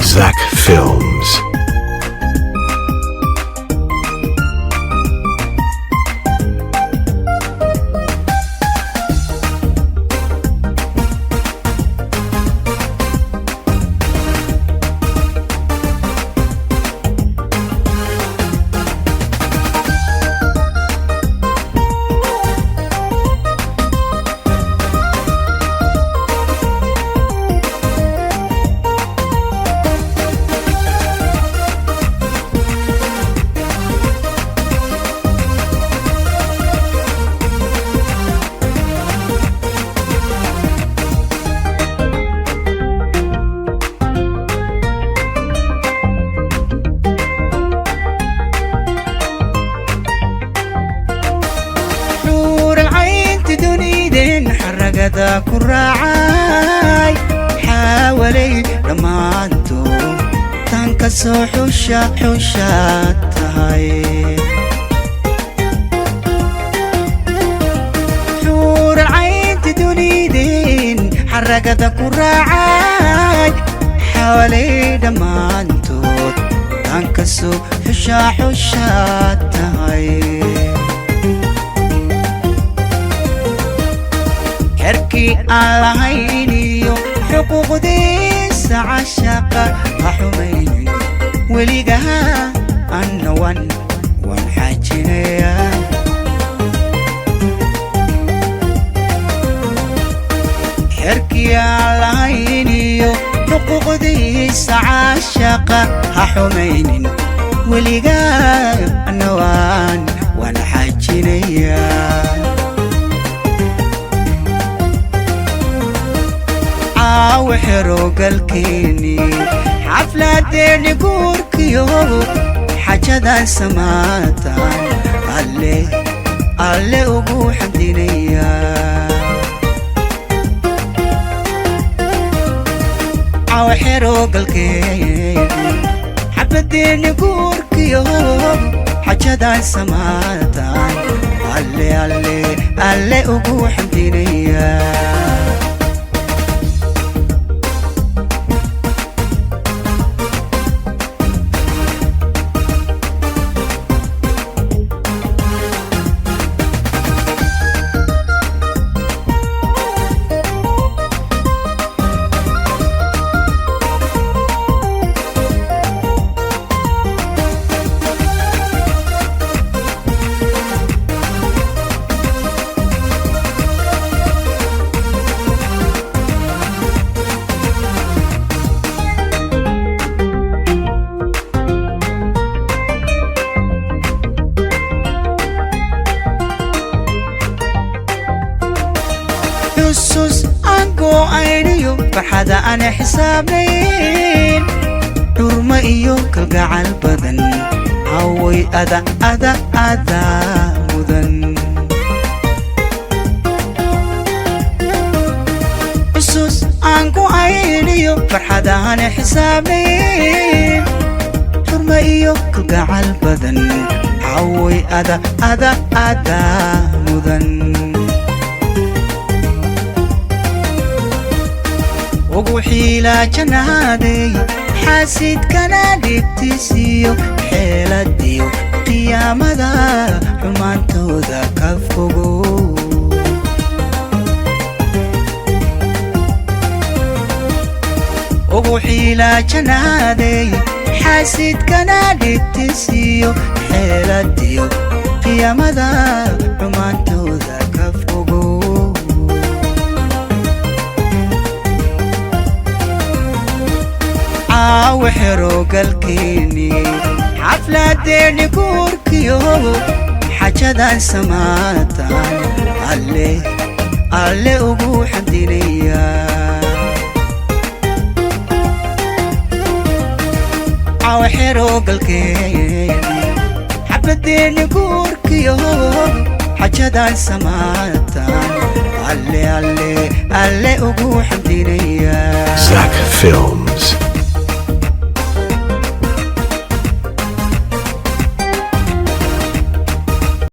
Zach Films. Xuuralcaynti duniden xaragada ku raacay, xaawalay dhammaantood tan ka soo xusha xushaad tahay. Xuuralcaynti duniden xaragada ku raacay, xaawalay dhammaantood tan ka soo xusha xushaad tahay. Xerkii aan lahayn iyo xuquuqdiisa cashaqa ha xumaynin weligaa, anna waan xaajinayaa. Xerkii aan lahayn iyo xuquuqdiisa cashaqa ha xumaynin weligaa, anna waan xaajinayaa. Caawa xerogalkeeni, xafladeeni guurkiyo xajadan samaataan alle alle ugu xamdinaya. Caawa xerogalkeeni, xafladeeni guurkiyo xajadan samaataan alle alle alle ugu xamdinaya. Xusus aan go'ayniyo farxada aan xisaabnayn, xurmo iyo kalgacal badan, haway ada ada adaa mudan. Xusus aan go'ayniyo farxada aan xisaabnayn, xurmo iyo kalgacal badan, haway ada ada adaa mudan. Ugu xiilaajanaaday xaasidkana dhibtiisiyo xeeladiyo qiyaamada xumaantooda ka fogo. Ugu xiilaajanaaday xaasidkana dhibtiisiyo xeeladiyo qiyaamada xumaantooda ka fogo. Caawa xerogalkeeni, xafladeeni guurkiyo xajadan samaataan alle alle ugu xamdinaya. Caawa xerogalkeeni, xafladeeni guurkiyo xajadan samaataan alle alle alle ugu xamdinaya. Zach Films.